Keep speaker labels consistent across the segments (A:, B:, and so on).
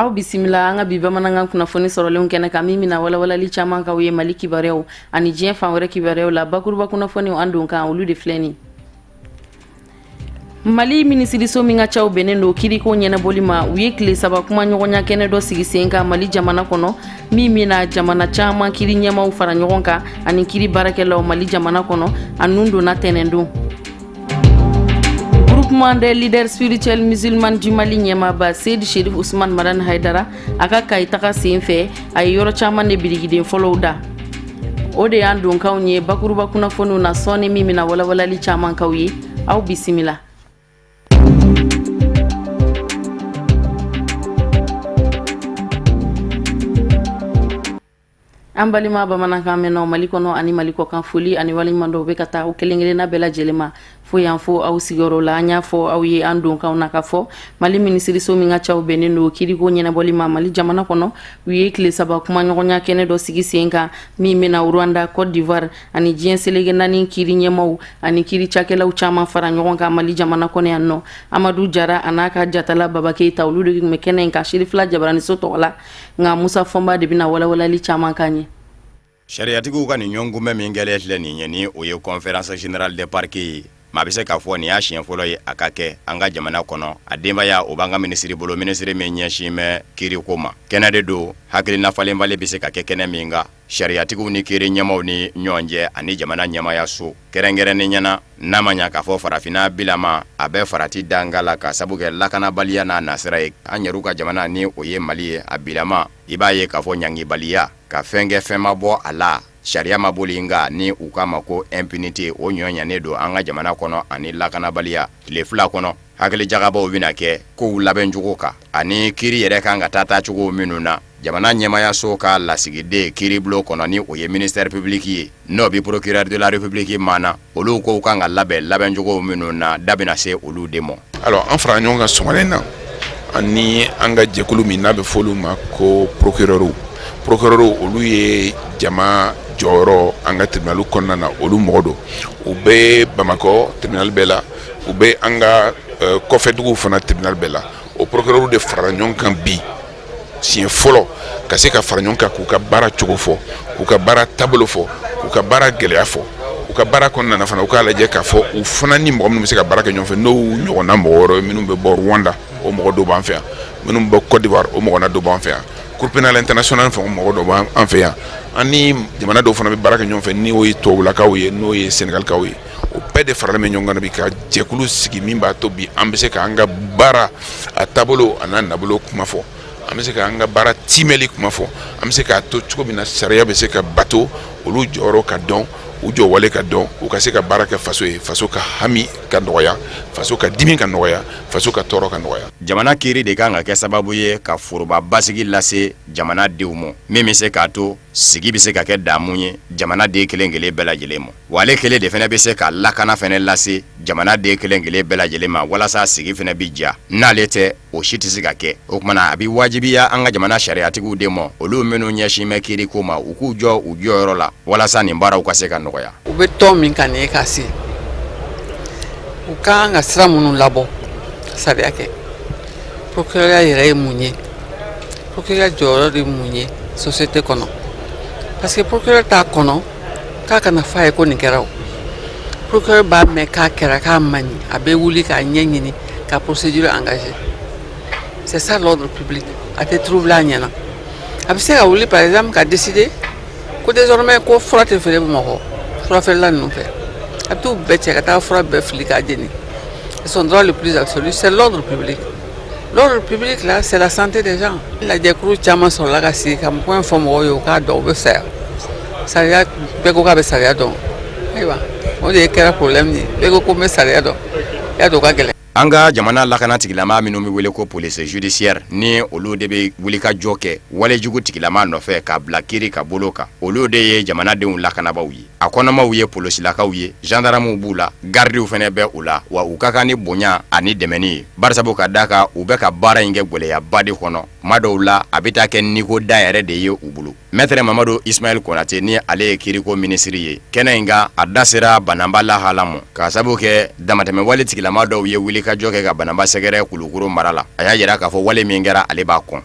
A: Aw bisimila an ka bi bamanankan kunnafoni sɔrɔlenw kɛnɛ kan, min bɛna walawalali caman k'aw ye Mali kibaruyaw ani diɲɛ fan wɛrɛ kibaruyaw la. Bakuruba kunnafoniw an don kan, olu de filɛ nin. Mali minisiriso min ka caw bɛnnen don kiriko ɲɛnabɔli ma, u ye tile 3 kumaɲɔgɔnya kɛnɛ dɔ sigi sen kan Mali jamana kɔnɔ, min bɛna jamana caman kiri ɲɛmaw fara ɲɔgɔn kan ani kiri baarakɛlaw Mali jamana kɔnɔ. A nun donna tɛnɛndon. Groupement des leaders spirituels musulmans du Mali ɲɛmaaba Seyidi Sherif Usman Madani Haidara, a ka Kayi taga sen fɛ, a ye yɔrɔ caman de birikiden fɔlɔw da. O de y'an donkanw ye bakuruba kunnafoniw na sɔɔni, min bɛna walawalali caman k'aw ye. Aw bisimila. An balima bamanankan mɛnnaw Mali kɔnɔ ani Mali kɔkan, foli ani waleɲumandɔn bɛ ka taa aw kelen kelenna bɛɛ lajɛlen ma fo yan fo aw sigiyɔrɔ la. An y'a fɔ aw ye an donkanw na k'a fɔ Mali minisiriso min ka caw bɛnnen don kiriko ɲɛnabɔli ma Mali jamana kɔnɔ, u ye tile 3 kumaɲɔgɔnya kɛnɛ dɔ sigi sen kan, min bɛna Rwanda, Côte d'Ivoire ani diɲɛ seleke naani kiri ɲɛmaw ani kiri cakɛlaw caman fara ɲɔgɔn kan Mali jamana kɔnɔ yan nɔ. Amadu Jara a n'a ka jatala Baba Keyita, olu de tun bɛ kɛnɛ in kan Sirifila Jabaraniso tɔgɔ la. Nka Musa Fɔnba de bɛna walawalali caman k'an ye.
B: Sariyatigiw ka nin ɲɔgɔnkunbɛn min kɛlen filɛ nin ye, ni o ye conférence générale des parquets ye, maa bɛ se k'a fɔ nin y'a siɲɛ fɔlɔ ye a ka kɛ an ka jamana kɔnɔ. A denbaya o b'an ka minisiri bolo, minisiri min ɲɛsin bɛ kiiriko ma. Kɛnɛ de don hakilina falenfalen bɛ se ka kɛ kɛnɛ min kan sariyatigiw ni kiiri ɲɛmaw ni ɲɔgɔn cɛ ani jamana ɲɛmaayaso kɛrɛnkɛrɛnnenya na. N'a ma ɲa k'a fɔ farafinna bilama a bɛ farati danga la ka sabu kɛ lakanabaliya n'a nasira ye an yɛrɛw ka jamana, ni o ye Mali ye, a bilama i b'a ye k'a fɔ ɲangibaliya ka fɛn kɛ, fɛn ma bɔ a la, sariya ma boli, nka ni u k'a ma ko impunité, o ɲɔ ɲanen don an ka jamana kɔnɔ ani lakanabaliya. Tile 2 kɔnɔ, hakilijagabɔw bɛna kɛ kow labɛncogo kan ani kiiri yɛrɛ kan ka taa taacogo minnu na. Jamana ɲɛmaayaso ka lasigiden kiiribulon kɔnɔ, ni o ye ministère public ye, n'o bɛ procureur de la République maana, olu kow kan ka labɛn labɛncogo minnu na, da bɛna se olu de ma.
C: Alors, an fara ɲɔgɔn kan sɔgɔmada in na ani an ka jɛkulu min n'a bɛ fɔ olu ma ko procureur. Procureur, olu ye jama jɔyɔrɔ an ka tribunal kɔnɔna na, olu mɔgɔ don. U bɛ Bamakɔ tribunal bɛɛ la, u bɛ an ka kɔfɛduguw fana tribunal bɛɛ la. O procureur de farala ɲɔgɔn kan bi siɲɛ fɔlɔ ka se ka fara ɲɔgɔn kan k'u ka baara cogo fɔ, k'u ka baara taabolo fɔ, k'u ka baara gɛlɛya fɔ. U ka baara kɔnɔna na fana, u k'a lajɛ k'a fɔ u fana ni mɔgɔ minnu bɛ se ka baara kɛ ɲɔgɔn fɛ, n'o ɲɔgɔnna mɔgɔ wɛrɛ minnu bɛ bɔ Rwanda, o mɔgɔ dɔw b'an fɛ yan, minnu bɛ bɔ Côte d'Ivoire, o mɔgɔna dɔw b'an fɛ yan, Cour pénale internationale fɛ, o mɔgɔ dɔw b'an fɛ yan. An ni jamana dɔw fana bɛ baara kɛ ɲɔgɔn fɛ, n'o ye tubabulakaw ye, n'o ye Sénégalkaw ye. O bɛɛ de faralen bɛ ɲɔgɔn kan bi ka jɛkulu sigi min b'a to bi an bɛ se k'an ka baara a taabolo a n'a nabolo kuma fɔ, an bɛ se k'an ka baara timɛli kuma fɔ, an bɛ se k'a to cogo min na sariya bɛ se ka bato, olu jɔyɔrɔ ka dɔn, u jɔ wale ka dɔn, u ka se ka baara kɛ faso ye, faso ka hami ka nɔgɔya, faso ka dimi ka nɔgɔya, faso ka tɔɔrɔ ka nɔgɔya.
B: Jamana kiiri de kan ka kɛ sababu ye ka foroba basigi lase jamana denw ma, min bɛ se k'a to sigi bɛ se ka kɛ damu ye jamana den kelen kelen bɛɛ lajɛlen ma. Wa ale kelen de fana bɛ se ka lakana fana lase jamana den kelen kelen bɛɛ lajɛlen ma, walasa sigi fana bɛ diya. N'ale tɛ, o si tɛ se ka kɛ. O tuma na, a bɛ wajibiya an ka jamana sariyatigiw de ma, olu minnu ɲɛsin bɛ kiiriko ma, u k'u jɔ u jɔyɔrɔ la walasa nin baaraw ka se ka nɔgɔya.
D: U bɛ tɔn min kan nin ye ka se u ka kan ka sira minnu labɔ sariya kɛ. Procureur yɛrɛ ye mun ye? Procureur jɔyɔrɔ de ye mun ye société kɔnɔ? Parce que procureur t'a kɔnɔ k'a kana f'a ye ko nin kɛra. O procureur b'a mɛn k'a kɛra, k'a man ɲi, a bɛ wuli k'a ɲɛ ɲini ka procédure engagée. C'est ça l'ordre public. A tɛ troubler a ɲɛna. A bɛ se ka wuli, par exemple, ka décider ko désormais ko fura tɛ feere Bamakɔ fura feerela ninnu fɛ. A bɛ t'u bɛɛ cɛ ka taa fura bɛɛ fili k'a jeni. C'est son droit le plus absolu, c'est l'ordre public. L'ordre public là, c'est la santé des gens. Lajɛkuru caman sɔrɔla ka sigi ka point fɔ mɔgɔw ye, u k'a dɔn u bɛ fisaya sariya. Bɛɛ ko k'a bɛ sariya dɔn. Ayiwa, o de kɛra problème ye. Bɛɛ ko ko n bɛ sariya dɔn, i y'a dɔn o ka gɛlɛn.
B: An ka jamana lakana tigilama minnu bɛ wele ko police judiciaire, ni olu de bɛ wulikajɔ kɛ walejugu tigilama nɔfɛ k'a bila kiiri ka bolo kan, olu de ye jamanadenw lakanabaw ye. A kɔnɔmaw ye polosilakaw ye, gendarmew b'u la, gardiw fana bɛ u la. Wa u ka kan ni bonya ani dɛmɛni ye, barisabu ka da kan u bɛ ka baara in kɛ gɛlɛyaba de kɔnɔ. Tuma dɔw la, a bɛ taa kɛ niko da yɛrɛ de ye u bolo. Maître Mamadu Ismaël Konate, ni ale ye kiiriko minisiri ye, kɛnɛ in kan, a da sera Bananba lahala ma, k'a sabu kɛ damatɛmɛwale tigilama dɔw ye wulikajɔ kɛ ka Bananba sɛgɛrɛ Kulukoro mara la. A y'a jira k'a fɔ wale min kɛra, ale b'a kɔn.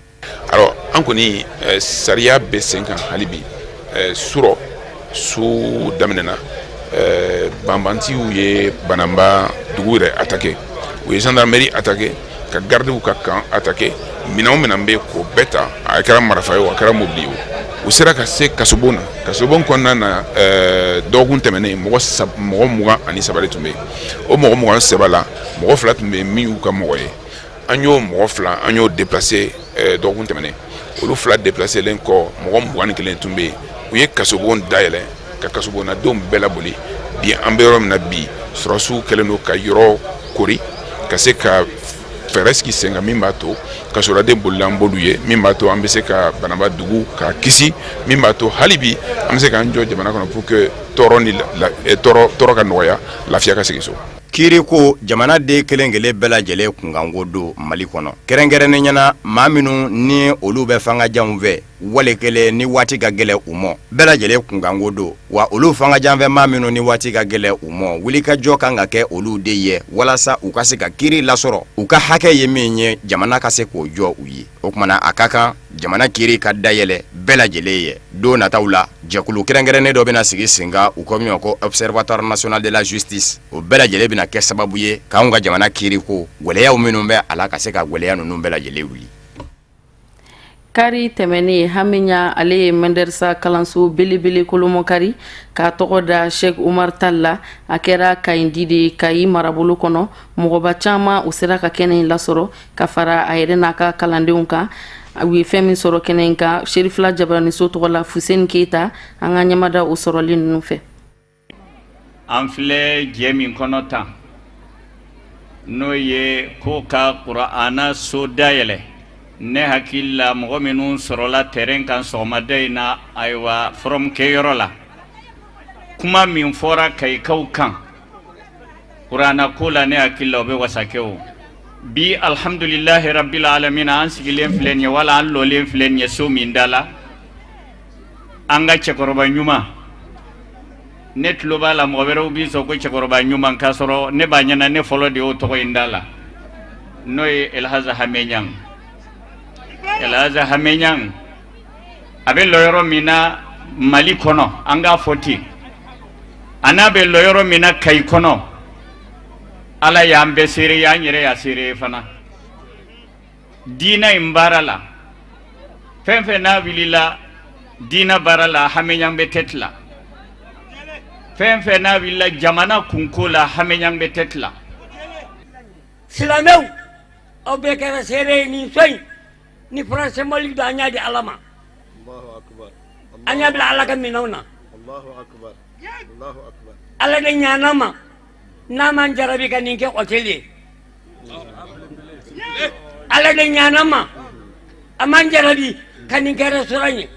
C: Alors an kɔni sariya bɛ sen kan hali bi. Surɔ su daminɛna, banbantiw ye Bananba dugu yɛrɛ attaqué, u ye gendarmerie attaqué, ka gardiw ka camp attaqué. Minɛn o minɛn bɛ k'o bɛɛ ta, a kɛra marifa ye o, a kɛra mobili ye o, u sera ka se kasobon na. Kasobon kɔnɔna na, dɔgɔkun tɛmɛnen, mɔgɔ 23 de tun bɛ yen. O mɔgɔ 23 la, mɔgɔ fila tun bɛ yen min y'u ka mɔgɔ ye. An y'o mɔgɔ fila, an y'o déplacé dɔgɔkun tɛmɛnen. Olu fila déplacélen kɔ, mɔgɔ 21 tun bɛ yen. U ye kasobon dayɛlɛ ka kasobonnadenw bɛɛ laboli. Bi, an bɛ yɔrɔ min na bi, sɔrɔsiw kɛlen don ka yɔrɔ kori ka se ka fɛɛrɛ sigi sen kan min b'a to kasoladen bolila an b'olu ye, min b'a to an bɛ se ka Bananba dugu k'a kisi, min b'a to hali bi an bɛ se k'an jɔ jamana kɔnɔ pour que tɔɔrɔ ni tɔɔrɔ ka nɔgɔya, lafiya ka segin so.
B: Kiiriko, jamana den kelen kelen bɛɛ lajɛlen kunkanko don Mali kɔnɔ, kɛrɛnkɛrɛnnenya na maa minnu ni olu bɛ fangajanw fɛ, wale kelen ni waati ka gɛlɛn u ma, bɛɛ lajɛlen kunkanko don. Wa olu fangajanfɛ maa minnu ni waati ka gɛlɛn u ma, wulikajɔ kan ka kɛ olu de ye walasa u ka se ka kiiri lasɔrɔ, u ka hakɛ ye min ye, jamana ka se k'o jɔ u ye. O tuma na, a ka kan jamana kiiri ka dayɛlɛ bɛɛ lajɛlen ye. Don nataw la, jɛkulu kɛrɛnkɛrɛnnen dɔ bɛna sigi sen kan, u ko min ma ko Observatoire national de la justice. O bɛɛ lajɛlen bɛna kɛ sababu ye k'anw ka jamana kiiri ko gɛlɛyaw minnu bɛ a la, ka se ka gɛlɛya ninnu bɛɛ lajɛlen wuli.
A: Kari tɛmɛnen, Hamiɲa ale ye mɛndɛrisa kalanso belebele kolomɔkari k'a tɔgɔ da Sheikh Umar Tal la. A kɛra Kayindi de, Kayi marabolo kɔnɔ. Mɔgɔba caman u sera ka kɛnɛ in lasɔrɔ ka fara a yɛrɛ n'a ka kalandenw kan. U ye fɛn min sɔrɔ kɛnɛ in kan, Serifila Jabaraniso tɔgɔ la, Fuseni Keyita, an ka ɲɛmada o sɔrɔli ninnu fɛ.
E: An filɛ jɛ min kɔnɔ tan, n'o ye ko ka kuranɛ so dayɛlɛ, ne hakili la mɔgɔ minnu sɔrɔla terrain kan sɔgɔmada in na, ayiwa, forum kɛyɔrɔ la, kuma min fɔra Kayikaw kan kuranɛ ko la, ne hakili la o bɛ wasa kɛ. O bi, alhamdulilahi rabil alamina, an sigilen filɛ nin ye wala an lɔlen filɛ nin ye so min da la, an ka cɛkɔrɔba ɲuman, ne tulo b'a la mɔgɔ wɛrɛw b'i sɔn ko cɛkɔrɔba ɲuman, k'a sɔrɔ ne b'a ɲɛna ne fɔlɔ de y'o tɔgɔ in da la, n'o ye Elhaza Hameɲan. Elhaza Hameɲan, a bɛ lɔyɔrɔ min na Mali kɔnɔ, an k'a fɔ ten, a n'a bɛ lɔyɔrɔ min na Kayi kɔnɔ, Ala y'an bɛɛ seere ye, an yɛrɛ y'a seere ye fana. Diina in baara la, fɛn fɛn n'a wulila diina baara la, Hameɲan bɛ tête la. Fɛn fɛn n'a wulila jamana kunko la, Hameɲan bɛ tête la.
F: Silamɛw, aw bɛɛ kɛra seere ye nin so in ni franc symbolique don. An y'a di Ala ma, an y'a bila Ala ka minɛnw na. Ala de ɲana ma n'a m'an jarabi ka nin kɛ hôtel ye. Ala de ɲana ma a m'an jarabi ka nin kɛ restaurant ye.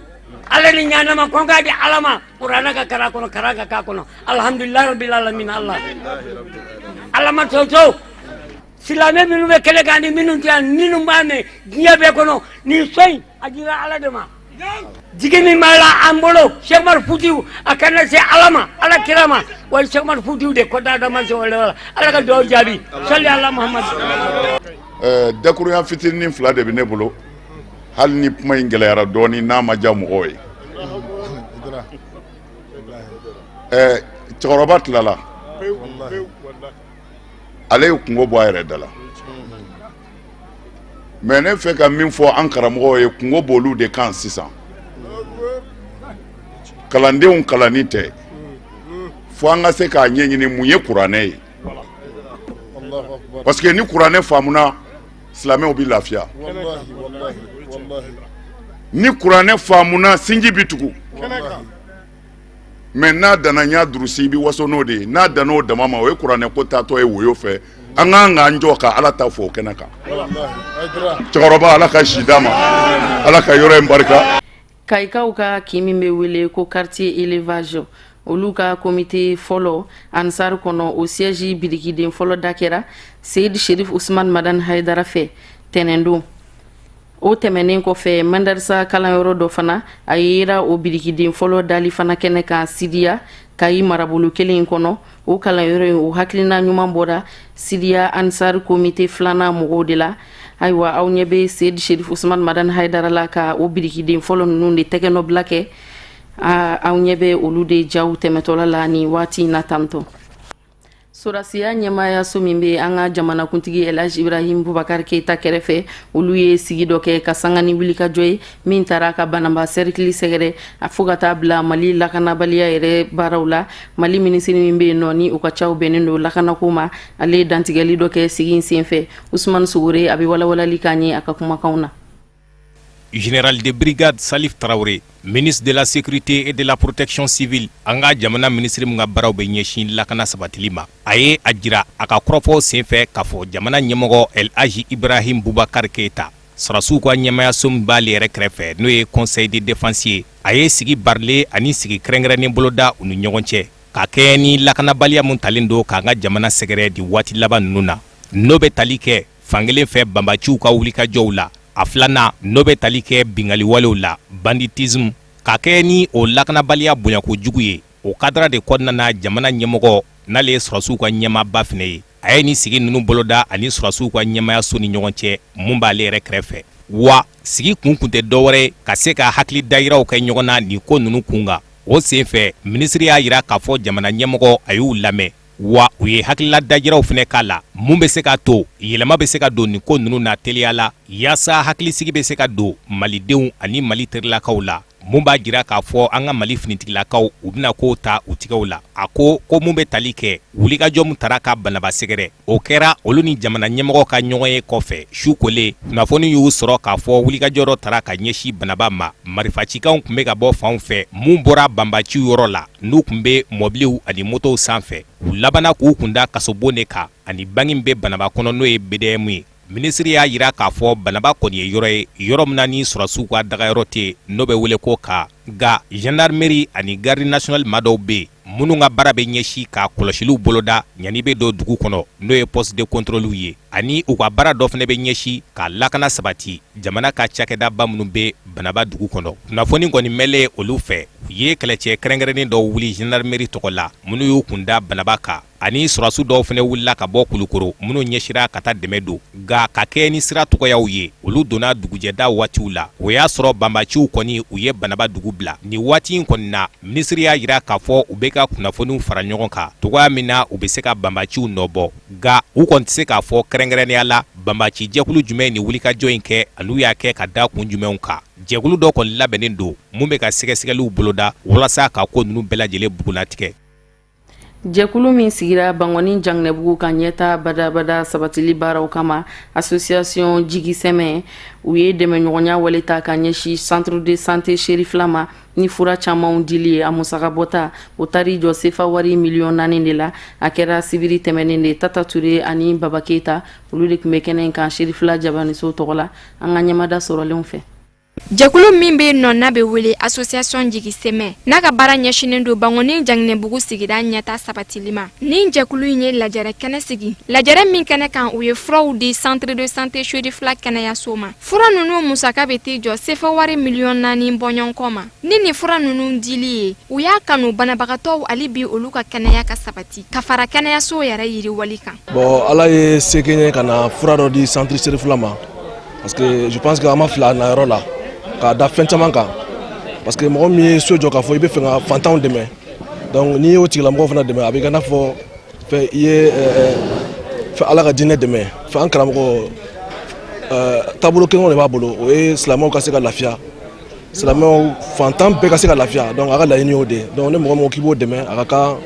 F: Ala de ɲana ma ko n k'a di Ala ma, kuranɛ ka karan kɔnɔ, karan ka k'a kɔnɔ. Alhamdulilayi rabbil alamin. Ala Ala ma to to silamɛ minnu bɛ kɛlɛ kan ni minnu tɛ yan, minnu b'a mɛn diɲɛ bɛɛ kɔnɔ, nin so in a dira Ala de ma. Jigi min b'a la an bolo, Cheikh Umar Foutiyou, a kana se Ala ma, Ala kira ma wa Cheikh Umar Foutiyou de kɔda dama se wala. Ala ka dugawu jaabi. Sali ala Muhammad.
G: Dakurunya fitinin fila de bɛ ne bolo, hali ni kuma in gɛlɛyara dɔɔnin, n'a ma diya mɔgɔw ye. Cɛkɔrɔba tilala, ale ye kungo bɔ a yɛrɛ da la, mais ne fɛ ka min fɔ an karamɔgɔw ye, kungo b'olu de kan sisan. Kalandenw kalanni tɛ, fo an ka se k'a ɲɛɲini mun ye kuranɛ ye, parce que ni kuranɛ faamuna, silamɛw bɛ lafiya. Ni kuranɛ faamuna, sinji bɛ tugu. Mais n'a danna n y'a durusi, i bɛ waso n'o de ye, n'a danna o dama ma, o ye kuranɛ ko taatɔ ye woyo fɛ. An k'an k'an jɔ ka Ala ta fɔ o kɛnɛ kan. Cɛkɔrɔba, Ala ka si d'a ma, Ala ka yɔrɔ in barika.
A: Kayikaw ka kin min bɛ wele ko quartier élevage, olu ka komite fɔlɔ Ansar kɔnɔ, o siège birikiden fɔlɔ da kɛra Seyid Sherif Usman Madan Haidara fɛ tɛnɛndon. O tɛmɛnen kɔfɛ, mandarisa kalanyɔrɔ dɔ fana, a yera o birikiden fɔlɔ dali fana kɛnɛ kan Sidiya, Kayi marabolo kelen in kɔnɔ. O kalanyɔrɔ in, o hakilina ɲuman bɔra Sidiya Ansar komite filanan mɔgɔw de la. Ayiwa, aw ɲɛ bɛ Seyidi Sherif Usman Madani Hayidara la ka o birikiden fɔlɔ ninnu de tɛgɛnɔbila kɛ. Aw ɲɛ bɛ olu de jaw tɛmɛtɔla la nin waati in na tantɔ. Sɔrɔdasiya ɲɛmaayaso min bɛ an ka jamanakuntigi Elhaji Ibrahim Bubakar Keyita kɛrɛfɛ, olu ye sigi dɔ kɛ ka sanga ni wulikajɔ ye min taara ka Banaba sɛrikili sɛgɛrɛ, a fo ka taa bila Mali lakanabaliya yɛrɛ baaraw la. Mali minisiri min bɛ yen nɔ, ni u ka caw bɛnnen don lakanako ma, ale ye dantigɛli dɔ kɛ sigi in senfɛ. Usumani Sogore, a bɛ walawalali k'an ye a ka kumakanw na.
H: Général de brigade Salif Traoré, ministre de la Sécurité et de la Protection civile, an ka jamana minisiri min ka baaraw bɛ ɲɛsin lakana sabatili ma, a ye a jira a ka kɔrɔfɔw senfɛ k'a fɔ jamana ɲɛmɔgɔ El Hadji Ibrahim Boubacar Keita, sɔrɔdasiw ka ɲɛmayaso min b'ale yɛrɛ kɛrɛfɛ, n'o ye Conseil de défense ye, a ye sigi barilen ani sigi kɛrɛnkɛrɛnnen boloda u ni ɲɔgɔn cɛ ka kɛɲɛ ni lakanabaliya min talen don k'an ka jamana sɛgɛrɛ di waati laban ninnu na, n'o bɛ tali kɛ fankelen fɛ banbaciw ka wulikajɔw la, a filanan n'o bɛ tali kɛ binkanniwalew la, banditisme, ka kɛɲɛ ni o lakanabaliya bonyako jugu ye. O cadre de kɔnɔna na, jamana ɲɛmɔgɔ, n'ale ye sɔrɔdasiw ka ɲɛmaaba fana ye, a ye nin sigi ninnu boloda ani sɔrɔdasiw ka ɲɛmayaso ni ɲɔgɔn cɛ mun b'ale yɛrɛ kɛrɛfɛ. Wa sigi kun tɛ dɔwɛrɛ ka se ka hakili dayiraw kɛ ɲɔgɔn na nin ko ninnu kun kan. O senfɛ, minisiri y'a jira k'a fɔ jamana ɲɛmɔgɔ a y'u lamɛn, wa u ye hakilila dajiraw fana k'a la mun bɛ se k'a to yɛlɛma bɛ se ka don nin ko ninnu na teliya la, yaasa hakilisigi bɛ se ka don malidenw ani Mali terilakaw la, mun b'a jira k'a fɔ an ka Mali finitigilakaw, u bɛna kow ta u tigɛw la. A ko ko mun bɛ tali kɛ wulikajɔ min tara ka Banaba sɛgɛrɛ, o kɛra olu ni jamana ɲɛmɔgɔ ka ɲɔgɔn ye kɔfɛ. Su kolen, kunnafoni y'u sɔrɔ k'a fɔ wulikajɔ dɔ tara ka ɲɛsin Banaba ma. Marifacikanw tun bɛ ka bɔ fanw fɛ mun bɔra banbaciw yɔrɔ la, n'u tun bɛ mɔbiliw ani motow sanfɛ. U labanna k'u kunda kasobon de kan ani banki min bɛ Banaba kɔnɔ, n'o ye BDM ye. Minisiri y'a jira k'a fɔ Banaba kɔni ye yɔrɔ ye, yɔrɔ min na ni sɔrɔdasiw ka dagayɔrɔ tɛ yen, n'o bɛ wele ko camp, nka gendarmerie ani garde nationale maa dɔw bɛ yen minnu ka baara bɛ ɲɛsin ka kɔlɔsiliw boloda yanni bɛ don dugu kɔnɔ, n'o ye poste de contrôle ye, ani u ka baara dɔ fana bɛ ɲɛsin ka lakana sabati jamana ka cakɛdaba minnu bɛ Banaba dugu kɔnɔ. Kunnafoni kɔni mɛnlen olu fɛ, u ye kɛlɛcɛ kɛrɛnkɛrɛnnen dɔw wuli gendarmerie tɔgɔ la minnu y'u kun da Banaba kan, ani sɔrɔdasiw dɔw fana wulila ka bɔ Kulukoro minnu ɲɛsira ka taa dɛmɛ don, nka ka kɛ ni sira tɔgɔyaw ye, olu donna dugujɛda waatiw la. O y'a sɔrɔ banbaciw kɔni, u ye Banaba dugu bila nin waati in kɔni na. Minisiri y'a jira k'a fɔ u bɛ ka kunnafoniw fara ɲɔgɔn kan cogoya min na u bɛ se ka banbaciw nɔbɔ, nka u kɔni tɛ se k'a fɔ kɛrɛnkɛrɛnnenya la banbaci jɛkulu jumɛn ni wulikajɔ in kɛ, an'u y'a kɛ ka da kun jumɛnw kan. Jɛkulu dɔ kɔni labɛnnen don mun bɛ ka sɛgɛsɛgɛliw boloda walasa ka ko ninnu bɛɛ lajɛlen bugunnatigɛ.
A: Jɛkulu min sigira Bankɔni Janginɛbugu ka ɲɛta badabada sabatili baaraw kama, association Jigi Sɛmɛ, u ye dɛmɛɲɔgɔnya wale ta ka ɲɛsin centre de santé Serifila ma ni fura camanw dili ye. A musaka bɔta, o taar'i jɔ sefa wari miliyɔn 4 de la. A kɛra sibiri tɛmɛnen de. Tata Ture ani Baba Keyita, olu de tun bɛ kɛnɛ in kan Serifila jabaniso tɔgɔ la, an ka ɲɛmada sɔrɔlenw fɛ.
I: Jɛkulu min bɛ yen nɔ, n'a bɛ wele association Jigi Sɛmɛ, n'a ka baara ɲɛsinnen don Bankɔni Janginɛbugu sigida ɲɛta sabatili ma, nin jɛkulu in ye lajɛrɛ kɛnɛ sigi, lajɛrɛ min kɛnɛ kan, u ye furaw di centre de santé Serifila kɛnɛyaso ma. Fura ninnu musaka bɛ t'i jɔ sefa wari miliyɔn 4 bɔɲɔgɔnko ma. Ni nin fura ninnu dili ye, u y'a kanu banabagatɔw hali bi olu ka kɛnɛya ka sabati ka fara kɛnɛyaso yɛrɛ yiriwali kan.
J: Bon, Ala ye se kɛ n ye ka na fura dɔ di centre Serifila ma, parce que je pense que an ma fili a na yɔrɔ la k'a da fɛn caman kan, parce que mɔgɔ min ye so jɔ k'a fɔ i bɛ fɛ ka fantanw dɛmɛ, donc n'i y'o tigilamɔgɔ fana dɛmɛ, a bɛ kɛ i n'a fɔ fɛn i ye fɛn Ala ka diinɛ dɛmɛ. Fɛn an karamɔgɔ taabolo kelen de b'a bolo, o ye silamɛw ka se ka lafiya, silamɛw fantan bɛɛ ka se ka lafiya. Donc a ka laɲini y'o de ye. Donc ni mɔgɔ mɔgɔ k'i b'o dɛmɛ, a ka kan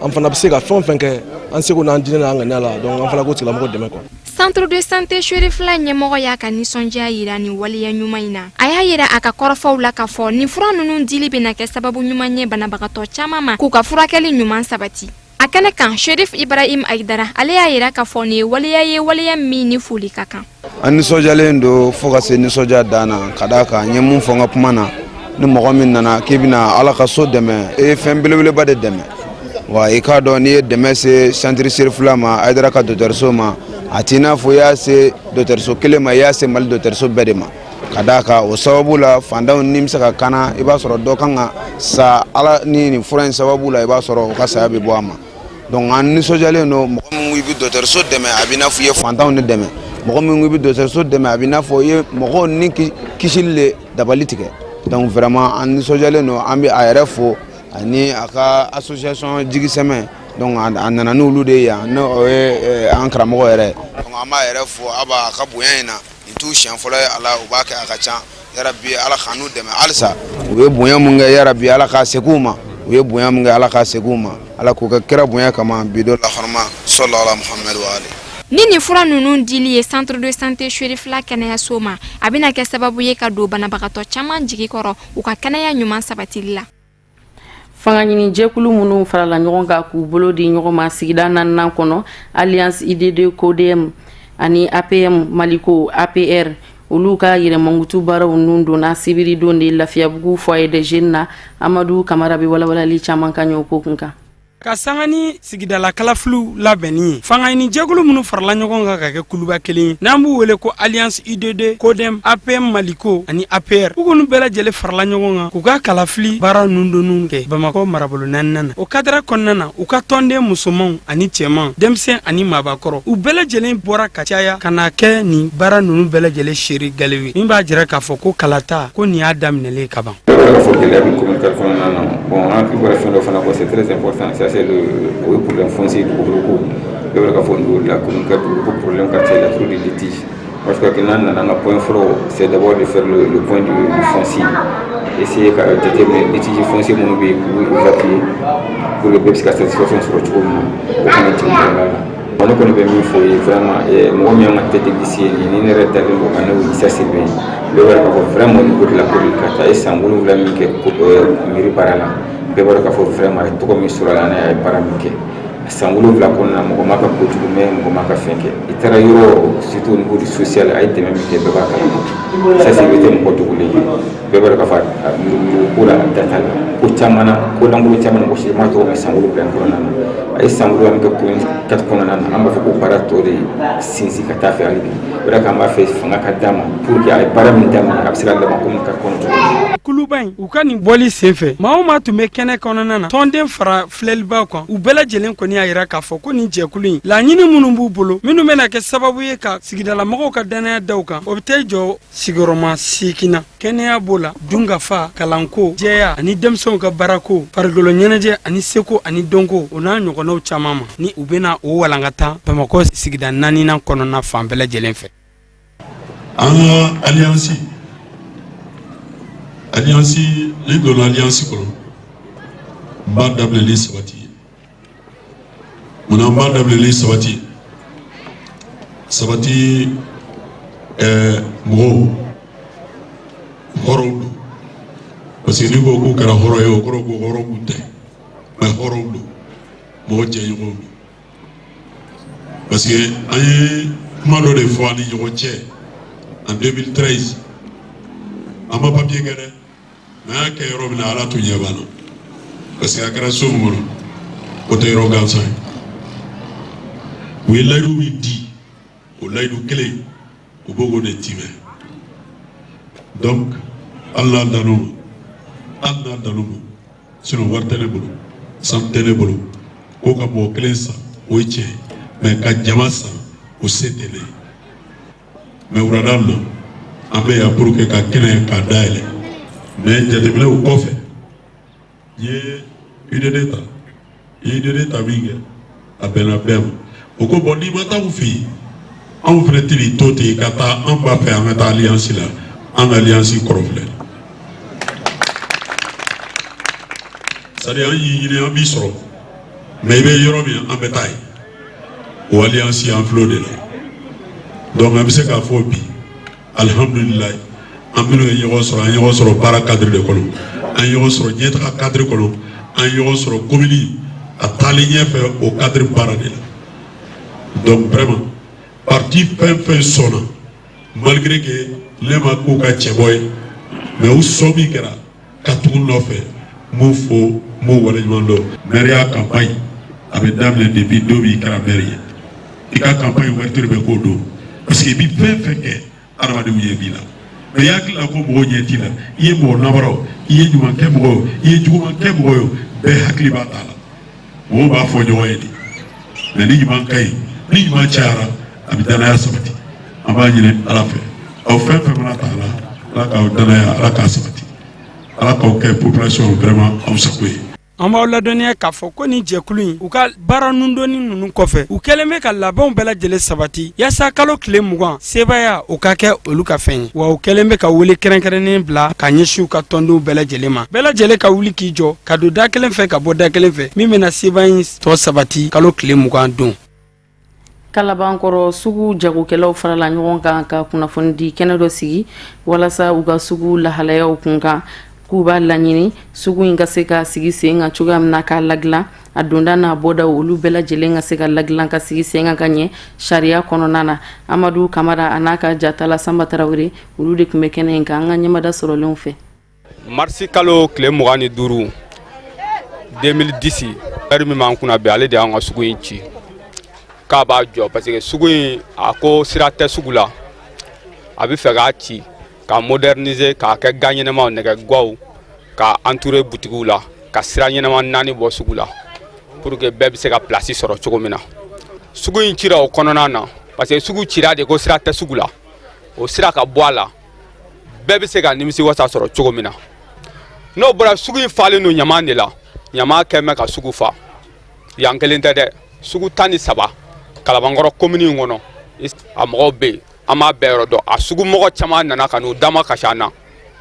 J: an fana bɛ se ka fɛn o fɛn kɛ an seko n'an diinɛ n'an ŋaniya la, donc an fana k'o tigilamɔgɔ dɛmɛ quoi.
I: Centre de santé Serifila ɲɛmɔgɔ y'a ka nisɔndiya yira nin waleya ɲuman in na. A y'a yira a ka kɔrɔfɔw la k'a fɔ nin fura ninnu dili bɛna kɛ sababu ɲuman ye banabagatɔ caman ma k'u ka furakɛli ɲuman sabati. A kɛnɛ kan, Sherif Ibrahim Aidara, ale y'a yira k'a fɔ nin ye waleya ye, waleya min ni foli ka kan.
K: An nisɔndiyalen don fo ka se nisɔndiya dan na, ka d'a kan n ye mun fɔ n ka kuma na, ni mɔgɔ min nana k'i bɛna Ala ka so dɛmɛ, e ye fɛn belebeleba de dɛmɛ. Wa i k'a dɔn, n'i ye dɛmɛ se centre Serifila ma, Ayidara ka dɔgɔtɔrɔso ma, a t'i n'a fɔ i y'a se dɔgɔtɔrɔso kelen ma, i y'a se Mali dɔgɔtɔrɔso bɛɛ de ma, ka d'a kan o sababu la fantanw ni bɛ se ka kana. I b'a sɔrɔ dɔ kan ka sa, Ala ni nin fura in sababu la, i b'a sɔrɔ o ka saya bɛ bɔ a ma. Donc an nisɔndiyalen don. Mɔgɔ min i bɛ dɔgɔtɔrɔso dɛmɛ, a b'i n'a fɔ i ye fantanw de dɛmɛ. Mɔgɔ min ko i bɛ dɔgɔtɔrɔso dɛmɛ, a bɛ n'a fɔ i ye mɔgɔw ni kisili le dabali tigɛ. Donc vraiment, an nisɔndiyalen don. An bɛ a yɛrɛ fo ani a ka association Jigisɛmɛ. Donc a nana n'olu de ye yan, n'o ye an karamɔgɔ yɛrɛ. Donc an b'a yɛrɛ fo a b'a ka bonya in na. Nin t'u siɲɛ fɔlɔ ye a la, u b'a kɛ a ka ca. Yarabi, Ala k'an n'u dɛmɛ halisa. U ye bonya mun kɛ, yarabi, Ala k'a segin u ma. U ye bonya mun kɛ, Ala k'a segin u ma. Ala k'o kɛ kira bonya kama bi don lahɔrɔma sɔlala Muhamadu wa ali.
I: Ni nin fura ninnu dili ye centre de santé Cherifla kɛnɛyaso ma, a bɛna kɛ sababu ye ka don banabagatɔ caman jigi kɔrɔ u ka kɛnɛya ɲuman sabatili la.
A: Fanga ɲini jɛkulu minnu farala ɲɔgɔn kan k'u bolo di ɲɔgɔn ma sigida naaninan kɔnɔ, Alliance UDD CODEM ani APM Maliko APR, olu ka yɛrɛmankutu baaraw nun donna sibiri don de Lafiyabugu foyer des jeunes na. Amadu Kamara bɛ walawalali caman ka ɲɛ o ko kun kan.
L: Ka sanga ni sigidala kalafiliw labɛnni ye, fangaɲini jɛkulu minnu farala ɲɔgɔn kan ka kɛ kuluba kelen ye, n'an b'u wele ko Alliance UDD CODEM, APM Maliko ani APR, u k'olu bɛɛ lajɛlen farala ɲɔgɔn kan k'u ka kalafili baara nundonniw kɛ Bamakɔ marabolo naaninan na. O kadara kɔnɔna na, u ka tɔnden musomanw ani cɛman, denmisɛn ani maabakɔrɔ, u bɛɛ lajɛlen bɔra ka caya ka na kɛ nin baara ninnu bɛɛ lajɛlen seere galew ye, min b'a jira k'a fɔ ko kalata ko nin y'a daminɛlen ka ban.
M: Bɛɛ fɔ gɛlɛya bɛ commune 4 kɔnɔna na. Bon, an hakili bɔra fɛn dɔ fana kɔ, c'est très important, ça c'est le o ye problème foncier, dugukolo ko. Bɛɛ b'a k'a fɔ niveau de la commune 4, dugukolo ko problème ka ca, il y a trop de litiges. Parce que n'an nana, an ka point fɔlɔ, c'est d'abord de faire le point du foncier, essayer ka jateminɛ litige foncier minnu bɛ yen, k'u évacuer pour que bɛɛ bɛ se ka satisfaction sɔrɔ cogo min na, o kana jigin kɔnɔna la. Ne kɔni bɛ min fɔ ye, vraiment, mɔgɔ min y'an ka tête de liste ye nin ye, ni ne yɛrɛ dalen don kan, n'o ye Issa Sidibé ye. Bɛɛ b'a dɔn k'a fɔ vraiment, au niveau de la commune 4, a ye san 7 min kɛ mairie baara la, bɛɛ b'a dɔn k'a fɔ vraiment, a ye tɔgɔ min sɔrɔ a la, n'a ye baara min kɛ san 7 kɔnɔna na, mɔgɔ m'a ka kojugu mɛn, mɔgɔ m'a ka fɛn kɛ. I taara yɔrɔ o yɔrɔ, surtout au niveau du social, a ye dɛmɛ min kɛ, bɛɛ b'a kalama. Issa Sidibé tɛ mɔgɔ dogolen ye. Bɛɛ b'a dɔn k'a fɔ a yuruguyurugu ko la, a da t'a la. Ko caman na, ko lankolon caman na, mɔgɔ si m'a tɔgɔ mɛn san 7 in kɔnɔna na. A ye san 7 min kɛ commune 4 kɔnɔna na, an b'a fɔ ko baara tɔ de sinsin ka taa fɛ hali bi. O de kama an b'a fɛ fanga ka d'a ma pour que a ye baara min daminɛ, a bɛ se ka laban commune 4 kɔnɔ cogo min.
L: Kuluba in, u ka nin bɔli senfɛ, maa o maa tun bɛ kɛnɛ kɔnɔna na, tɔnden fara filɛlibaw kan, u bɛɛ lajɛlen kɔni y'a yira k'a fɔ ko nin jɛkulu in, laɲini minnu b'u bolo, minnu bɛna kɛ sababu ye ka sigidalamɔgɔw ka dannaya da u kan, o bɛ taa jɔ sigiyɔrɔma 8 na. Kɛnɛya b'o la, dunkafa, kalanko, jɛya ani denmisɛnw ka baarako, farikolo ɲɛnajɛ ani seko ani dɔnko, o n'a ɲɔgɔnnaw caman ma, ni u bɛna o walankata Bamakɔ sigida naaninan kɔnɔna fan bɛɛ lajɛlen fɛ.
N: An ka alliance, ne donna alliance kɔnɔ, n b'a daminɛ ni sabati ye. Munna n b'a daminɛ ni sabati ye? Sabati mɔgɔw hɔrɔnw don, parce que n'i ko k'u kɛra hɔrɔn ye, o kɔrɔ ko hɔrɔn kun tɛ, mais hɔrɔnw don, mɔgɔ jɛɲɔgɔnw don, parce que an ye kuma dɔ de fɔ an ni ɲɔgɔn cɛ en 2013. An ma papier kɛ dɛ, mais an y'a kɛ yɔrɔ min na, Ala tun ɲɛ b'an na, parce que a kɛra so min kɔnɔ, o tɛ yɔrɔ gansan ye. U ye layidu min di, o layidu kelen, u b'o k'o de timɛ. Donc hali n'a dan'o ma, hali n'a dan'o ma, sinon wari tɛ ne bolo, sanu tɛ ne bolo. Ko ka mɔgɔ kelen san, o ye tiɲɛ ye, mais ka jama san, o se tɛ ne ye. Mais wulada in na, an bɛ yan pour que ka kɛnɛ k'a dayɛlɛ. Mais jateminɛw kɔfɛ, n ye UDD ta, n ye UDD ta min kɛ, a bɛnna bɛɛ ma. O ko bon, n'i ma taa anw fɛ yen, anw fana tɛn'i to ten ka taa. An b'a fɛ an ka taa alliance la. An ka alliance kɔrɔ filɛ, c'est à dire an y'i ɲini, an b'i sɔrɔ, mais i bɛ yɔrɔ min, an bɛ taa yen. O alliance, an filɛ o de la. Donc an bɛ se k'a fɔ bi, alihamudulilayi, an minnu ye ɲɔgɔn sɔrɔ, an ye ɲɔgɔn sɔrɔ baara cadre de kɔnɔ, an ye ɲɔgɔn sɔrɔ ɲɛtaga cadre kɔnɔ, an ye ɲɔgɔn sɔrɔ commune a taalen ɲɛfɛ, o cadre baara de la. Donc vraiment, parti fɛn fɛn sɔnna, malgré que ne ma k'u ka cɛbɔ ye, mais u sɔn min kɛra ka tugu nɔfɛ, n b'u fo, n b'u waleɲuman dɔn. Maire campagne a bɛ daminɛ depuis don min i kɛra maire ye. I ka campagne ouverture bɛ k'o don, parce que i bɛ fɛn fɛn kɛ, adamadenw ɲɛ b'i la. Mais i hakili la ko mɔgɔw ɲɛ t'i la, i ye mɔgɔ nabara o, i ye ɲuman kɛ mɔgɔ o, i ye juguman kɛ mɔgɔ ye o, bɛɛ hakili b'a ta la. Mɔgɔw b'a fɔ ɲɔgɔn ye de. Mais ni ɲuman ka ɲi, ni ɲuman cayara, a bɛ danaya sabati. An b'a ɲini Ala fɛ, aw fɛn fɛn mana ta a la, Ala k'aw danaya, Ala k'a sabati, Ala k'aw kɛ population vraiment aw sago ye.
L: An b'aw ladɔnniya k'a fɔ ko nin jɛkulu in, u ka baara nundonni ninnu kɔfɛ, u kɛlen bɛ ka labɛnw bɛɛ lajɛlen sabati yaasa kalo tile 20 sebaaya o ka kɛ olu ka fɛn ye. Wa u kɛlen bɛ ka wele kɛrɛnkɛrɛnnen bila ka ɲɛsin u ka tɔndenw bɛɛ lajɛlen ma, bɛɛ lajɛlen ka wuli k'i jɔ ka don da kelen fɛ ka bɔ da kelen fɛ, min bɛna sebaaya in tɔ sabati kalo tile 20 don.
A: Kalabankɔrɔ sugu jagokɛlaw farala ɲɔgɔn kan ka kunnafonidi kɛnɛ dɔ sigi walasa u ka sugu lahalayaw kunkan, k'u b'a laɲini sugu in ka se ka sigi sen kan cogoya min na k'a ladilan, a donda n'a bɔda, olu bɛɛ lajɛlen ka se ka ladilan ka sigi sen kan ka ɲɛ sariya kɔnɔna na. Amadu Kamara a n'a ka jatala Sanba Tarawele, olu de tun bɛ kɛnɛ in kan an ka ɲɛmada sɔrɔlenw fɛ.
O: Marisi kalo tile 25 2010, maire min b'an kunna bi, ale de y'an ka sugu in ci k'a b'a jɔ, parce que sugu in, a ko sira tɛ sugu la. A bɛ fɛ k'a ci k'a moderniser, k'a kɛ ga ɲɛnamaw, nɛgɛgaw k'a entourer butigiw la, ka sira ɲɛnama naani bɔ sugu la pour que bɛɛ bɛ se ka place sɔrɔ cogo min na. Sugu in cira o kɔnɔna na, parce que sugu cira de ko sira tɛ sugu la. O sira ka bɔ a la, bɛɛ bɛ se ka nimisi wasa sɔrɔ cogo min na. N'o bɔra, sugu in falen don ɲaman de la. Ɲaman kɛn bɛ ka sugu fa. Yan kelen tɛ dɛ, sugu 13 Kalabankɔrɔ komini in kɔnɔ, a mɔgɔw bɛ yen, an b'a bɛɛ yɔrɔ dɔn. A sugu mɔgɔ caman nana ka n'u dama kasi an na.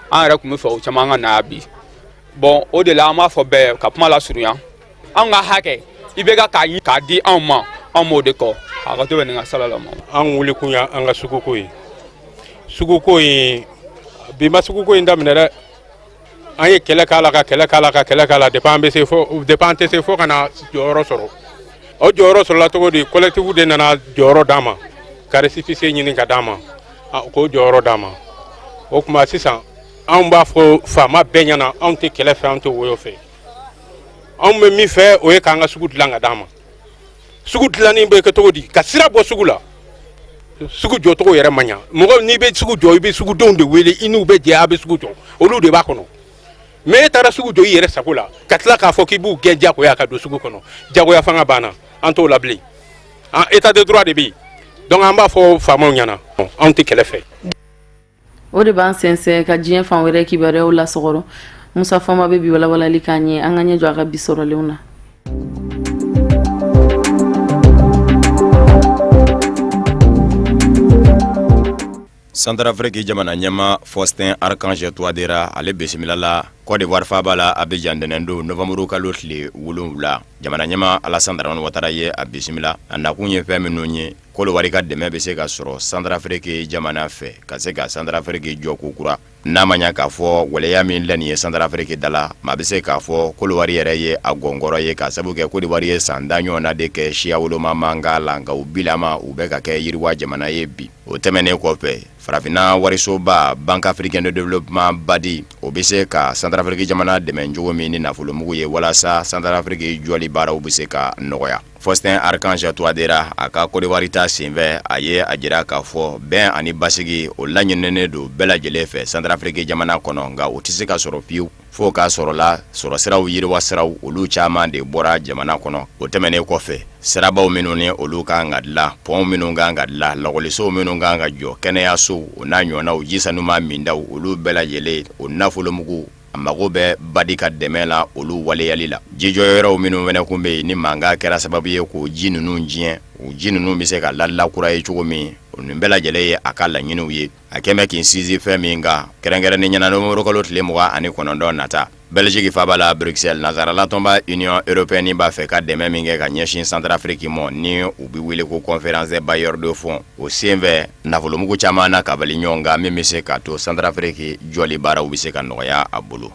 O: An yɛrɛ tun bɛ fɛ o caman ka na yan bi. Bon, o de la an b'a fɔ bɛɛ ka kuma lasurunya, anw ka hakɛ i bɛ ka k'a ɲini k'a di anw ma, anw b'o de kɔ. A ka to bɛ nin ka sala la ma.
P: Anw wuli kun y'an ka suguko ye. Suguko in, bi ma suguko in daminɛ dɛ. An ye kɛlɛ k'a la, ka kɛlɛ k'a la, ka kɛlɛ k'a la, depuis an bɛ se fo, depuis an tɛ se fo ka na jɔyɔrɔ sɔrɔ. O jɔyɔrɔ sɔrɔla cogo di? Collectif de nana jɔyɔrɔ d'an ma, ka récépissé ɲini ka d'an ma, k'o jɔyɔrɔ d'an ma. O tuma sisan, anw b'a fɔ faama bɛɛ ɲɛna, anw tɛ kɛlɛ fɛ, anw tɛ woyo fɛ. Anw bɛ min fɛ, o ye k'an ka sugu dilan ka d'an ma. Sugu dilanni bɛ kɛ cogo di? Ka sira bɔ sugu la. Sugu jɔcogo yɛrɛ man ɲa. Mɔgɔ n'i bɛ sugu jɔ, i bɛ sugudenw de wele, i n'u bɛ jɛ a bɛ sugu jɔ, olu de b'a kɔnɔ. Mais e taara sugu jɔ i yɛrɛ sago la, ka tila k'a fɔ k'i b'u gɛn diyagoya ka don sugu kɔnɔ, jagoya fanga banna, an t'o la bilen. An état de droit de bɛ yen. Donc an b'a fɔ faamaw ɲɛna, anw tɛ kɛlɛ fɛ.
A: O de b'an sɛnsɛn ka diɲɛ fan wɛrɛ kibaruyaw lasɔgɔrɔ. Musa Fama bɛ bi walawalali k'an ye. An ka ɲɛ jɔ a ka bi sɔrɔlenw na.
B: Santarafiriki jamana ɲɛmaa Faustin Archange Touadéra, ale bisimilala Côte d'Ivoire faaba la Abidjan ntɛnɛndon nowanburu kalo tile 7. Jamana ɲɛmaa Alassane Dramane Ouattara ye a bisimila. A nakun ye fɛn minnu ye, Kɔdiwari ka dɛmɛ bɛ se ka sɔrɔ Santarafiriki jamana fɛ ka se ka Santarafiriki jɔ kokura. N'a ma ɲa k'a fɔ waleya min filɛ nin ye Santarafiriki da la, maa bɛ se k'a fɔ Kɔdiwari yɛrɛ ye a gɔnkɔrɔ ye, k'a sabu kɛ Kɔdiwari ye san 10 ɲɔgɔnna de kɛ siya woloma mankan la, nka u bilama u bɛ ka kɛ yiriwa jamana ye bi. O tɛmɛnen kɔfɛ, farafinna warisoba Banque africaine de développement BAD, o bɛ se ka Santarafiriki jamana dɛmɛ cogo min ni nafolomugu ye walasa Santarafiriki jɔli baaraw bɛ se ka nɔgɔya. Faustin Archange Touadéra, a ka Kɔdiwari ta senfɛ, a ye a jira k'a fɔ bɛn ani basigi, o laɲininen don bɛɛ lajɛlen fɛ Santarafiriki jamana kɔnɔ, nka o tɛ se ka sɔrɔ fiyewu fo k'a sɔrɔla sɔrɔsiraw, yiriwasiraw, olu caman de bɔra jamana kɔnɔ. O tɛmɛnen kɔfɛ, sirabaw minnu ni olu ka kan ka dilan, pɔnw minnu ka kan ka dilan, lakɔlisow minnu ka kan ka jɔ, kɛnɛyasow, o n'a ɲɔgɔnnaw, ji sanuma mindaw, olu bɛɛ lajɛlen, o nafolomugu a mago bɛ BAD ka dɛmɛ la olu waleyali la. Jijɔyɔrɔw minnu fana kun bɛ yen ni mankan kɛra sababu ye k'o ji ninnu tiɲɛ, o ji ninnu bɛ se ka lalakura ye cogo min, o nin bɛɛ lajɛlen ye a ka laɲiniw ye. A kɛn bɛ k'i sinsin fɛn min kan, kɛrɛnkɛrɛnnenya la nowanburukalo tile 29 nata, Belgique faaba la Bruxelles, nansaralatɔnba Union européenne b'a fɛ ka dɛmɛ min kɛ ka ɲɛsin Centrafrique ma, ni u bɛ wele ko conférence des bailleurs de fonds, o senfɛ nafolomugu caman na kabali ɲɔgɔn kan min bɛ se k'a to Centrafrique jɔli baaraw bɛ se ka nɔgɔya a bolo.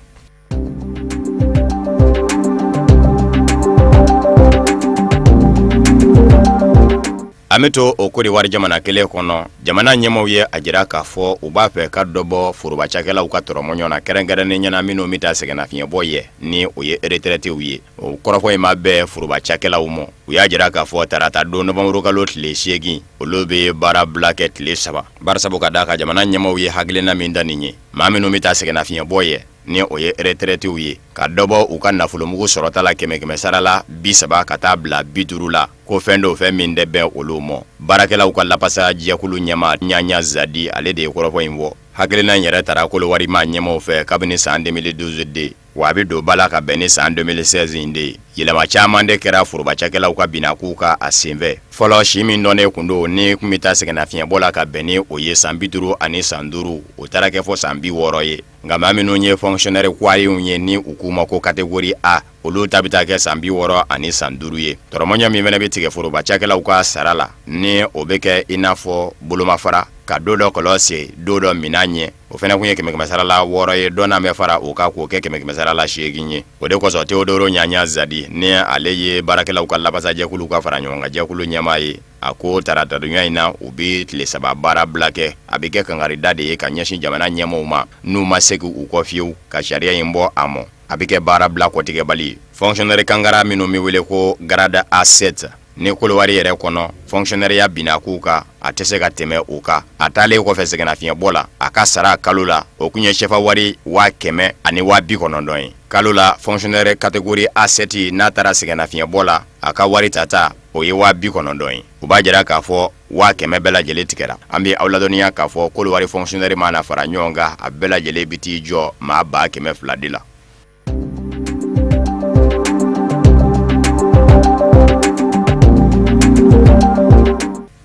B: An bɛ to o Kɔdiwari jamana kelen kɔnɔ. Jamana ɲɛmaaw ye a jira k'a fɔ u b'a fɛ ka dɔ bɔ foroba cakɛlaw ka tɔrɔmɔɲɔ na, kɛrɛnkɛrɛnnenya na minnu bɛ taa sɛgɛnnafiɲɛbɔ ye, ni o ye retraitew ye. O kɔrɔfɔ in ma bɛn foroba cakɛlaw ma. U y'a jira k'a fɔ tarata don nowanburukalo tile 8, olu bɛ baara bila kɛ tile 3, barisabu ka d'a kan jamana ɲɛmaaw ye hakilina min ta nin ye, maa minnu bɛ taa sɛgɛnnafiɲɛbɔ ye. ni o ye retraitew ye, ka dɔ bɔ u ka nafolomugu sɔrɔta la kɛmɛ sara la 30 ka taa bila 50 la, ko fɛn don fɛn min tɛ bɛn olu mɔ. Baarakɛlaw ka lapasa jɛkulu ɲɛmaa Ɲaɲa Zadi, ale de ye kɔrɔfɔ in fɔ. Hakilina in yɛrɛ tara Kolowari maa ɲɛmaaw fɛ kabini san 2012 de, wa a bɛ don ba la ka bɛn ni san 2016 in de ye. Yɛlɛma caman de kɛra forobacakɛlaw ka binnakow kan a senfɛ. Fɔlɔ, si min dɔnnen kun don ni kun bɛ taa sɛgɛnnafiɲɛbɔ la ka bɛn ni o ye san 55, o taara kɛ fɔ san 60 ye. Nka maa minnu ye fonctionnaire kwayenw ye ni u k'u ma ko catégorie A, olu ta bɛ taa kɛ san 65 ye. Tɔrɔmɔɲɔ min fana bɛ tigɛ foroba cakɛlaw ka sara la, ni o bɛ kɛ i n'a fɔ bolomafara, ka don dɔ kɔlɔn sen, don dɔ minɛn ɲɛ, o fana kun ye kɛmɛ sara la 6 ye, dɔ bɛ fara o kan k'o kɛ kɛmɛ sara la 8 ye. O de kosɔn Teodoro Ɲaɲa Zadi, ni ale ye baarakɛlaw ka labasajɛkulu ka fara ɲɔgɔn kan jɛkulu ɲɛmaa ye, a ko taratadonya in na, u bɛ tile 3 baarabila kɛ. A bɛ kɛ kankarida de ye ka ɲɛsin jamana ɲɛmaaw ma, n'u ma segin u kɔ fiyewu ka sariya in bɔ a mɔ, a bɛ kɛ baarabila kɔtigɛbali ye. Fonctionnaire kangara minnu bɛ wele ko grade A7 ni Kolowari yɛrɛ kɔnɔ, fonctionnaire binna k'u kan, a tɛ se ka tɛmɛ o kan. A taalen kɔfɛ sɛgɛnnafiɲɛbɔ la, a ka sara kalo la, o kun ye sefa wari 100 000 ani 90 ye kalo la. Fonctionnaire catégorie A7, n'a taara sɛgɛnnafiɲɛbɔ la, a ka wari tata, o ye 90 000 ye. U b'a jira k'a fɔ 100 000 bɛɛ lajɛlen tigɛra. An bɛ aw ladɔnniya k'a fɔ Kolowari fonctionnaire mana fara ɲɔgɔn kan, a bɛɛ lajɛlen bɛ t'i jɔ maa 200 000 de la.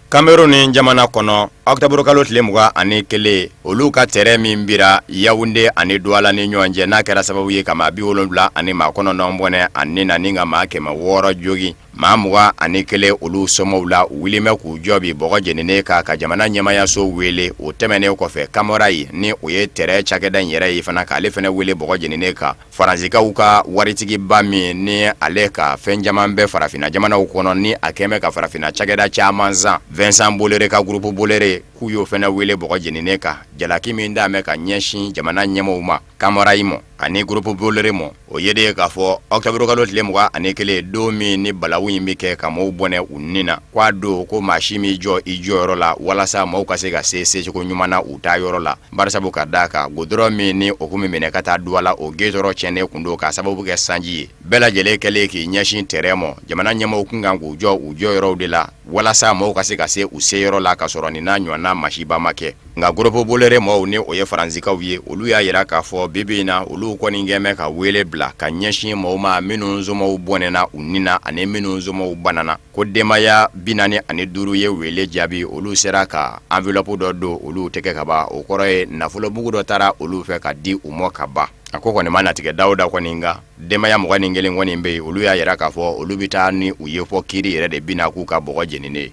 B: Cameroun jamana kɔnɔ, ɔkutɔburukalo tile 21, olu ka tɛrɛn min bira Yawunde ani Duwala ni ɲɔgɔn cɛ, n'a kɛra sababu ye ka maa 79 ani maa 9 bɔnɛ a ni na, ni ka maa 600 jogin, maa 21 olu somɔgɔw la, u wulilen bɛ k'u jɔ bi bɔgɔ jeninen kan ka jamana ɲɛmaayaso wele. O tɛmɛnen kɔfɛ, Camrail, ni o ye tɛrɛn cakɛda in yɛrɛ ye fana, k'ale fana wele bɔgɔ jeninen kan. Faransikaw ka waritigiba min ni ale ka fɛn caman bɛ farafinna jamanaw kɔnɔ, ni a kɛlen bɛ ka farafinna cakɛda caman san, Vincent Bolloré ka groupe Bolloré, k'u y'o fana wele bɔgɔ jeninen kan. Jalaki min dalen bɛ ka ɲɛsin jamana ɲɛmaaw ma, Camrail mɔ ani groupe Bolloré mɔ, o ye de ye k'a fɔ ɔkutɔburukalo tile 21, don min ni balawu in bɛ kɛ ka maaw bɔnɛ u ni na, k'a don ko maa si m'i jɔ i jɔyɔrɔ la walasa maaw ka se ka se secogo ɲuman na u taa yɔrɔ la. Barisabu ka d'a kan, goudron min ni o kun bɛ minɛ ka taa Duwala, o goudron tiɲɛnen kun don k'a sababu kɛ sanji ye. Bɛɛ lajɛlen kɛlen k'i ɲɛsin tɛrɛn mɔ, jamana ɲɛmaaw kun kan k'u jɔ u jɔyɔrɔw de la walasa maaw ka se ka se u seyɔrɔ la, ka sɔrɔ nin n'a ɲɔgɔnna masiba ma kɛ. Nka groupe Bolloré mɔɔw, ni o ye Faransikaw ye, olu y'a jira k'a fɔ bi bi in na, olu kɔni kɛlen bɛ ka wele bila ka ɲɛsin maaw ma minnu somɔgɔw bɔnɛna u ni na ani minnu somɔgɔw banana, ko denbaya 45 ye wele jaabi. Olu sera ka enveloppe dɔ don olu tɛgɛ ka ban. O kɔrɔ ye nafolobugu dɔ taara olu fɛ ka di u ma ka ban. A ko kɔni ma natigɛ dawuda kɔni, nka denbaya 21 kɔni bɛ yen, olu y'a jira k'a fɔ olu bɛ taa ni u ye fɔ kiiri yɛrɛ de bɛna k'u ka bɔgɔ jeninen ye.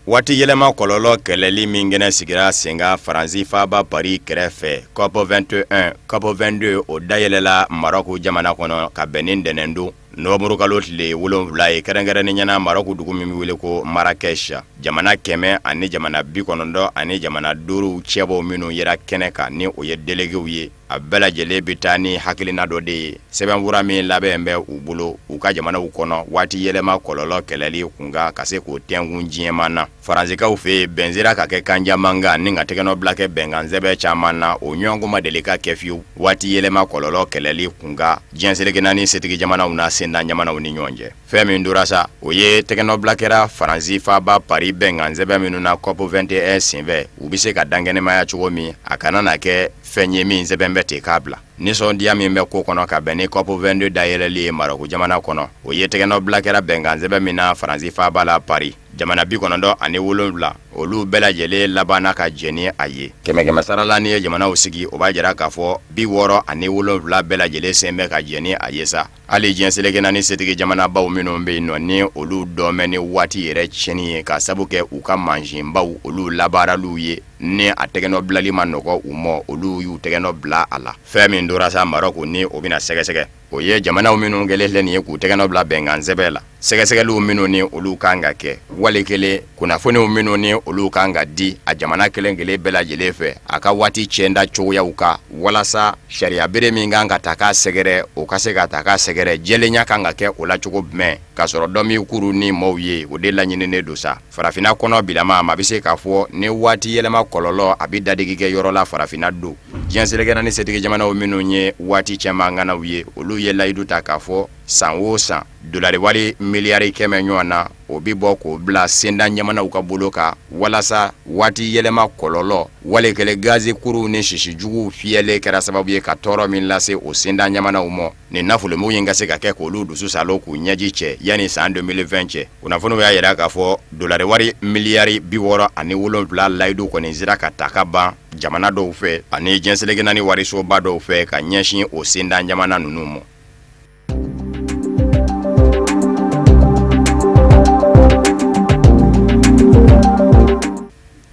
B: Waati yɛlɛma kɔlɔlɔ kɛlɛli min kɛnɛ sigira sen kan Faransi faaba Paris kɛrɛfɛ, COP 21, COP 22, o dayɛlɛla Marɔku jamana kɔnɔ ka bɛn ni ntɛnɛndon nowanburukalo tile 7 ye, kɛrɛnkɛrɛnnenya na Marɔku dugu min bɛ wele ko Marrakech. Jamana 100 ani jamana 90 ani jamana 5 cɛbɔw minnu yera kɛnɛ kan, ni o ye déléguéw ye, a bɛɛ lajɛlen bɛ taa ni hakilina dɔ de ye, sɛbɛnfura min labɛn bɛ u bolo u ka jamanaw kɔnɔ waati yɛlɛma kɔlɔlɔ kɛlɛli kunkan, ka se k'o tɛnkun diɲɛmaa na. Faransikaw fɛ yen, bɛn sera ka kɛ kan caman kan ni ka tɛgɛnɔbila kɛ bɛnkansɛbɛn caman na. O ɲɔgɔn ma deli ka kɛ fiyewu waati yɛlɛma kɔlɔlɔ kɛlɛli kunkan diɲɛ seleke naani setigi jamanaw na sentan jamanaw ni ɲɔgɔn cɛ. Fɛn min tora sa, o ye tɛgɛnɔbila kɛra Faransi faaba Paris bɛnkansɛbɛn minnu na COP 21 senfɛ, u bɛ se ka dankɛnɛmaya cogo min, a kana na kɛ fɛn ye min sɛbɛn bɛ ten k'a bila. Nisɔndiya min bɛ ko kɔnɔ ka bɛn ni COP 22 dayɛlɛli ye Marɔku jamana kɔnɔ, o ye tɛgɛnɔbila kɛra bɛnkansɛbɛn min na Faransi faaba la Paris, jamana 97, olu bɛɛ lajɛlen labanna ka jɛn ni a ye. Kɛmɛ kɛmɛ sara la, n'i ye jamanaw sigi, o b'a jira k'a fɔ 67 bɛɛ lajɛlen sen bɛ ka jɛn ni a ye sa. Hali diɲɛ seleke naani setigi jamanabaw minnu bɛ yen nɔ, ni olu dɔn bɛ ni waati yɛrɛ tiɲɛni ye ka sabu kɛ u ka mansinbaw olu labaaraliw ye, ni a tɛgɛnɔ bilali ma nɔgɔ u ma, olu y'u tɛgɛnɔ bila a la. Fɛn min tora sa Marɔku, ni o bɛna sɛgɛsɛgɛ. O ye jamanaw minnu kɛlen filɛ nin ye k'u tɛgɛnɔ bila bɛnkan sɛbɛn la, sɛgɛsɛgɛliw minnu ni olu kan ka kɛ, wali kelen kunnafoniw minnu ni olu kan ka di a jamana kelen kelen bɛɛ lajɛlen fɛ a ka waati cɛnda cogoyaw kan, walasa sariya bere min kan ka ta k'a sɛgɛrɛ, o ka se ka ta k'a sɛgɛrɛ, jɛlenya kan ka kɛ o la cogo jumɛn, k'a sɔrɔ dɔ m'i kuru ni maaw ye, o de laɲininen don sa. Farafinna kɔnɔ bilama, maa bɛ se k'a fɔ ni waati yɛlɛma kɔlɔlɔ a bɛ dadigi kɛ yɔrɔ la farafinna don. Diɲɛ seleke naani setigi jamanaw minnu ye waati cɛman ŋanaw ye, olu ye layidu ta k'a fɔ san o san dolari wari miliyari 100 ɲɔgɔn na, o bɛ bɔ k'o bila sentan jamanaw ka bolo kan walasa waati yɛlɛma kɔlɔlɔ wali kelen gazi kuruw ni sisi juguw fiyɛlen kɛra sababu ye ka tɔɔrɔ min lase o sentan jamanaw ma, nin nafolomugu in ka se ka kɛ k'olu dusu salo k'u ɲɛji cɛ yanni san 2020 cɛ. Kunnafoniw y'a jira k'a fɔ dolari wari miliyari 67 layidu kɔni sera ka ta ka ban jamana dɔw fɛ ani diɲɛ seleke naani warisoba dɔw fɛ ka ɲɛsin o sentan jamana ninnu ma.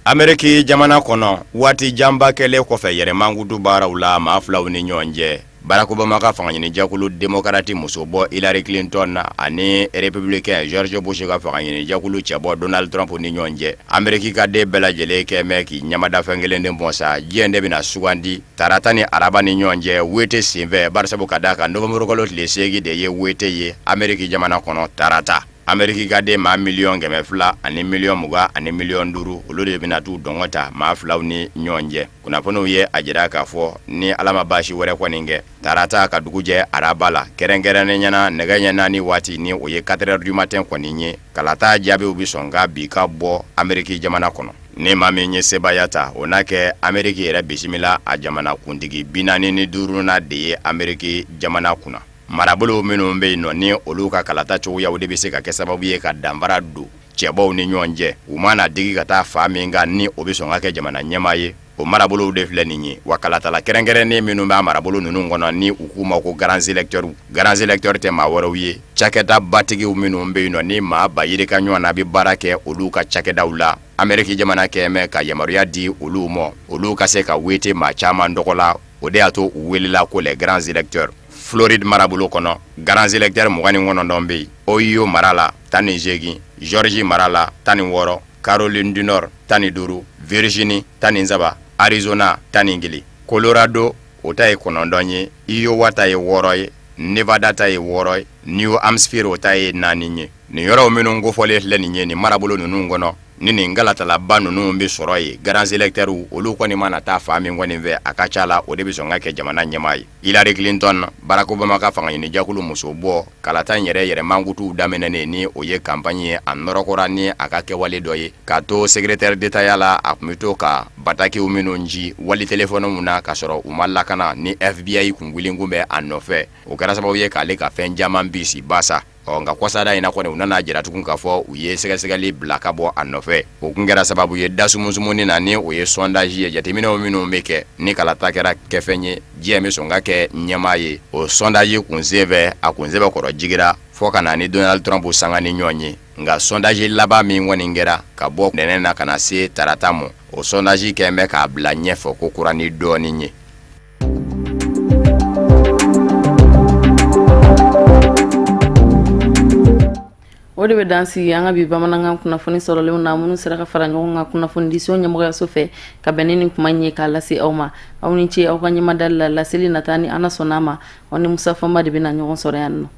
B: Ameriki jamana kɔnɔ, waati janba kɛlen kɔfɛ yɛrɛmankutu baaraw la maa filaw ni ɲɔgɔn cɛ, Barack Obama ka fangaɲinijɛkulu Demokarati musobɔ Hillary Clinton na ani Republicain George Bush ka fangaɲinijɛkulu cɛbɔ Donald Trump ni ɲɔgɔn cɛ, Ameriki ka den bɛɛ lajɛlen kɛ mɛn k'i ɲɛmada fɛn kelen de bɔn sa, diɲɛ de bɛna sugandi tarata ni araba ni ɲɔgɔn cɛ wote senfɛ, barisabu ka d'a kan nowanburukalo tile 8 de ye wote ye Ameriki jamana kɔnɔ tarata. Ameriki ka den maa 200,000,000 ani 20,000,000 miliyɔn olu de bɛna t'u dɔngɔ ta maa filaw ni ɲɔgɔn cɛ. Kunnafoniw ye a jira k'a fɔ ni Ala ma baasi wɛrɛ kɔni kɛ, tarata ka dugu jɛ araba la, kɛrɛnkɛrɛnnenya na nɛgɛ ɲɛ 4 waati ni o ye 4 heures du matin kɔni ye, kalata jaabiw bɛ sɔn ka bi ka bɔ Ameriki jamana kɔnɔ. Ni maa min ye sebaaya ta, o n'a kɛ Ameriki yɛrɛ bisimila a jamanakuntigi 45nan de ye Ameriki jamana kunna. Marabolow minnu bɛ yen nɔ ni olu ka kalata cogoyaw de bɛ se ka kɛ sababu ye ka danfara don cɛbɔw ni ɲɔgɔn cɛ, u mana digi ka taa fan min kan ni o bɛ sɔn ka kɛ jamana ɲɛmaa ye, o marabolow de filɛ nin ye. Wa kalatala kɛrɛnkɛrɛnnen minnu b'a marabolo ninnu kɔnɔ ni u k'u ma ko grands électeurs, grands électeurs tɛ maa wɛrɛw ye, cakɛda batigiw minnu bɛ yen nɔ ni maa ba yirika ɲɔgɔn na bɛ baara kɛ olu ka cakɛdaw la. Ameriki jamana kɛlen bɛ ka yamaruya di olu ma, olu ka se ka wote maa caman tɔgɔ la. O de y'a to u welela ko les grands électeurs. Floride marabolo kɔnɔ, grands électeurs 29 bɛ yen, Ohio mara la 18, Georgie mara la 16, Caroline du Nord 15, Virginie 13, Arizona 11, Colorado o ta ye 9 ye, Iowa ta ye 6 ye, Nevada ta ye 6 ye, New Hampshire o ta ye 4 ye. Nin yɔrɔw minnu kofɔlen filɛ nin ye nin marabolo ninnu kɔnɔ, ni nin kalatalaba ninnu bɛ sɔrɔ yen, grands électeurs olu kɔni mana taa fan min kɔni fɛ, a ka ca la o de bɛ sɔn ka kɛ jamana ɲɛmaa ye. Hillary Clinton, Barack Obama ka fangaɲinijɛkulu musobɔ, kalata in yɛrɛ yɛrɛ mankutuw daminɛnen ni o ye campagne ye, a nɔrɔkɔra ni a ka kɛwale dɔ ye k'a to secrétaire d'État ya la, a tun bɛ to ka batakiw minnu ci wali telefɔniw na k'a sɔrɔ u ma lakana ni FBI kun wulilen bɛ a nɔfɛ, o kɛra sababu ye k'ale ka fɛn caman bisi basa. Ɔ nka kɔsada in na kɔni u nana jira tugun k'a fɔ u ye sɛgɛsɛgɛli bila ka bɔ a nɔfɛ. O kun kɛra sababu ye dasumusumuni na ni o ye sondage ye, jateminɛw minnu bɛ kɛ ni kalata kɛra kɛfɛn ye, jɔn bɛ sɔn ka kɛ ɲɛmaa ye, o sondage kun senfɛ a kun sɛbɛkɔrɔ jigira fo ka na ni Donald Trump sanga ni ɲɔgɔn ye. Nka sondage laban min kɔni kɛra ka bɔ ntɛnɛn na ka na se tarata ma, o sondage kɛlen bɛ k'a bila ɲɛfɛ ko kura ni dɔɔnin ye.
A: O de bɛ dan sigi an ka bi bamanankan kunnafoni sɔrɔlenw na minnu sera ka fara ɲɔgɔn kan kunnafonidiso ɲɛmɔgɔyaso fɛ ka bɛn ni nin kuma in ye k'a lase aw ma. Aw ni ce aw ka ɲɛmadali la. Laseli nata ni Ala sɔnna a ma, aw ni Musa Fɔnba de bɛna ɲɔgɔn sɔrɔ yan nɔ.